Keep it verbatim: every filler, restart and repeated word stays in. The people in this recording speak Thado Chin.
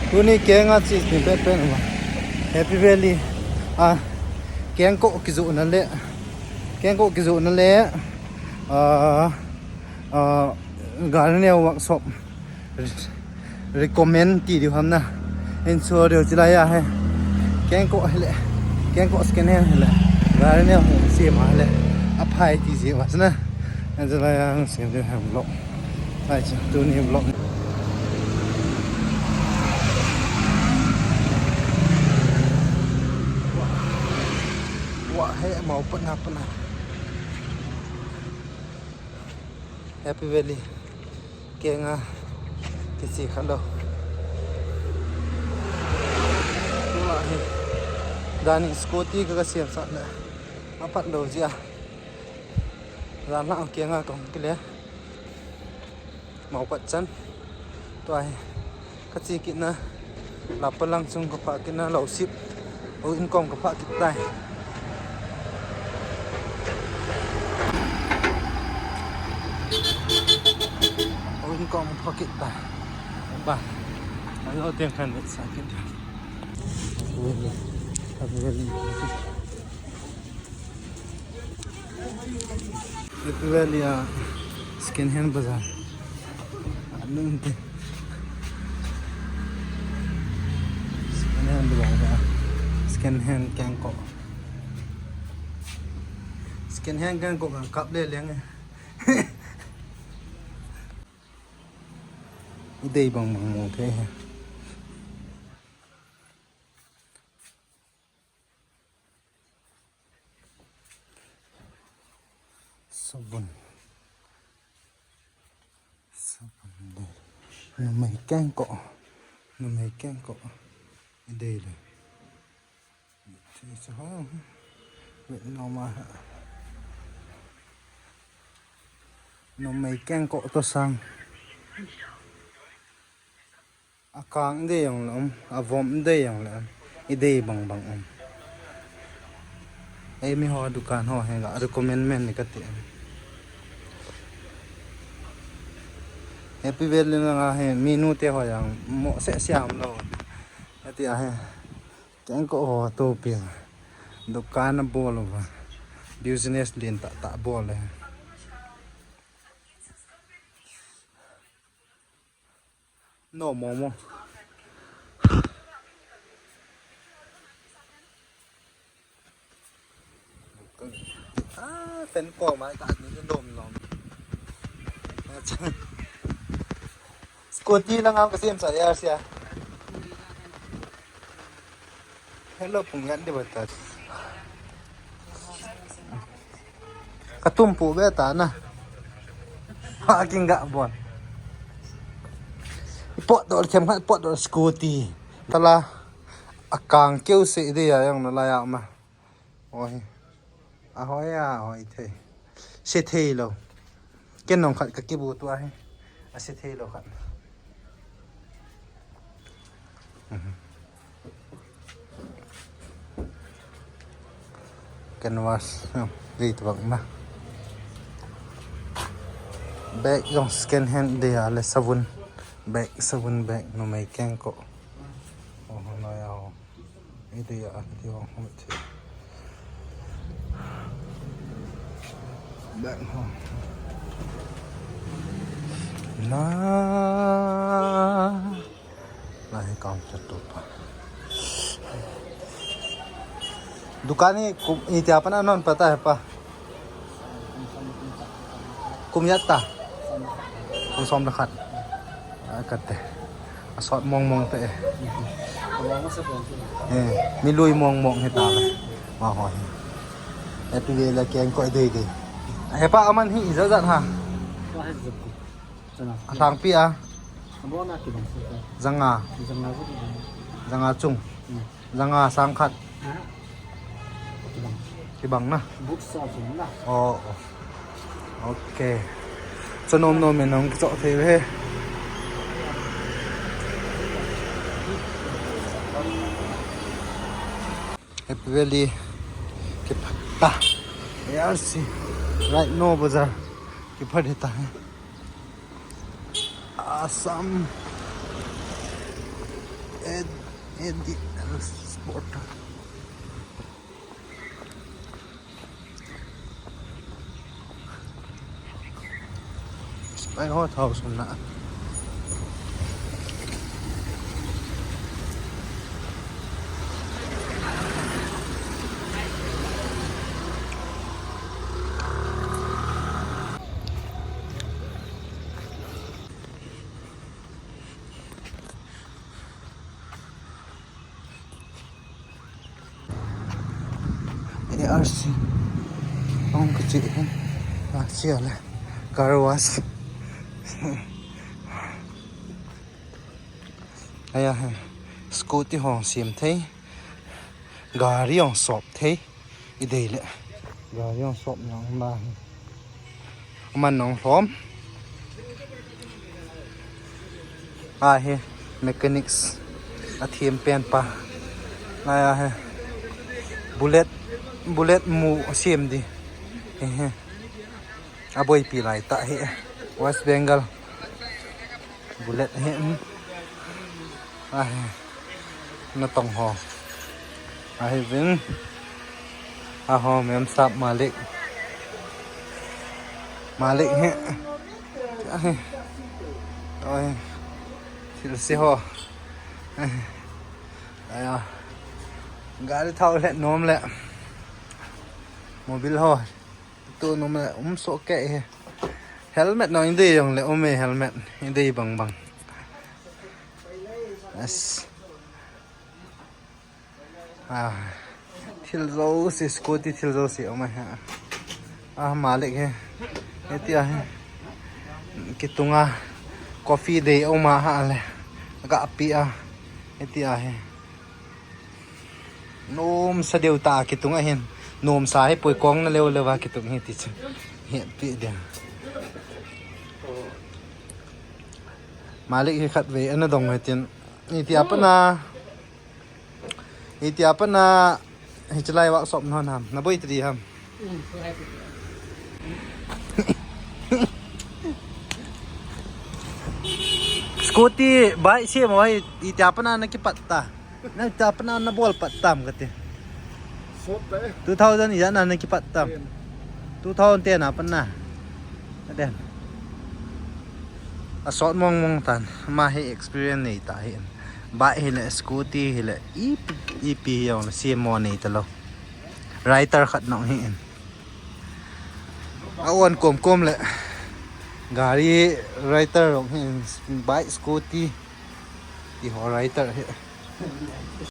Tuni kenga chi ni pet pet ma. Happy Valley. Ah, kengkoh kijohna le. Kengkoh kijohna le. Ah, ah, Garnier workshop. Recommend ti diu ham na. Insure diu chilai a he. Kengkoh hile. Kengkoh second hand hile. Garnier ho si ma hile. Aphai ti ji wa na. Insure ya si diu ham lo. Ai, chu, tuni vlog. Wa, he, mau pana, pana. Happy Valley. Kenga. Kichi khat lo. Wa, he. Dani scooty ka, ka siam sa le. Apat lo jia. Jan la kenga kong kile. Mau khat chan. Tua hi. Ka chi kitna. Lapalang chung ka pha kitna lo sip. O in kom ka pha kit tai. O in kom pha kit tai. Ba. Alo teng khan sa kit. Happy Valley a second hand bazar. Anung te. Second hand bazar. Second hand kengkoh. Second hand kengkoh ka kap le leng e. Idei bang bang mo the he. Sabun. Sabun de. Numei kengkoh. Numei kengkoh. Idei le. Ti sa ha. Wait, no ma. Numei kengkoh to sang. Akang dei jong le um, avom dei jong le um, idei bang bang um. Eimi ho dukan ho he ga recommend men ni kati um. Happy Valley langa he minu te ho jong mo se siam lo. Ati a he. Kengkoh ho to pi. Dukan abol uva. Business lin tah tah bol le. No momo. Ah, pen ko mai ka ni nom nom. Scooty lang ang kasi sa ya siya. Hello, pung yan di ba ta? Katum pu be ta na. Ha, king ga bon. Pot dol kem khat, pot dol scooty. Tala akang keu se de ya yang na la ya ma. Oi. Ahoi a, ahoi thei. Se thei lo. Ken nong khat ka kibu tu ahi. A se thei lo khat. Mhm. Canvas, no, dei tu bang ma. Bag jong second hand dei a le sabun. Bag, sabun bag, numei kengkoh. Oh, no ya, oh. Idei a, idei a, oh, ti. Bag, oh. Na. Lahi kaum chatu pa. Dukan hi kum, itia pa na non pata hai pa. Kum ya ta. Kum som le khat. A kate. A sot mong mong te. Eh, mi lui mong mong hi ta. Ma ho hi. Happy Valley kengkoh dei dei. He pa aman hi ijat jat ha. A thang pi a. Zanga. Zanga chung. Zanga sang khat. Kibang na. Oh, oh. Ok. Cho nom nom in nong cho thei ve. Happy Valley. Kipata. A R C. Right now bazar. Kipata hai. Assam. N D L Sport. Spy ho thao sum na. A R C. Hong ka chi hin. Ah, chi ale. Car wash. Aya hai. Scooty hong siam thei. Gari hong sop thei. I dei le. Gari hong sop nang na hi. Aman nong hlom. A hi mechanics a thiam pen pa. Lai a hi bullet, bullet mu a siam di. Hi hi. A boipi lai ta hi. West Bengal. Bullet hi. A hi. Natong ho. A hi vin. A ho mem sap malik. Malik hi. A hi. Oi. Thil se ho. A hi. Aya. Gari thao le nom le. Mobil ho. Tu nom le um so ke hi. Helmet no i dei jong le um e helmet. I dei bang bang. Yes. Ah, thil jouse, scooty thil jouse um ahi. Ah, malik hi. Hiti ahi. Kitunga coffee dei um a ha le. Ga pi a. Hiti ahi. Nomsa deu ta kitung ahin. Nomsa hi poi kong na leu leu va kitung hi ti chu. Hi pi dia. Malik hi khat ve ana dong he tin. Hiti a pat na. Hiti a pat na. Hiche lai workshop na hon ham. Na boi ti ham. Scooty, bike siam ho hi, hiti a pat na na kipat ta. Na hiti a pat na na bol pat tam kati. Sot ta e. Two thousand ijat na na kipat tam. Ten. Two thousand ten a pat na. Aden. A sot mong mong tan. Ama hi experience nei ta hi. Bike hi le, scooty hi le, ipi, ipi hi jong le siam mo nei ta lou. Rider khat nong hi in. A on kom kom le. Gari rider nong hi in. Bike, scooty. Ti ho rider hi.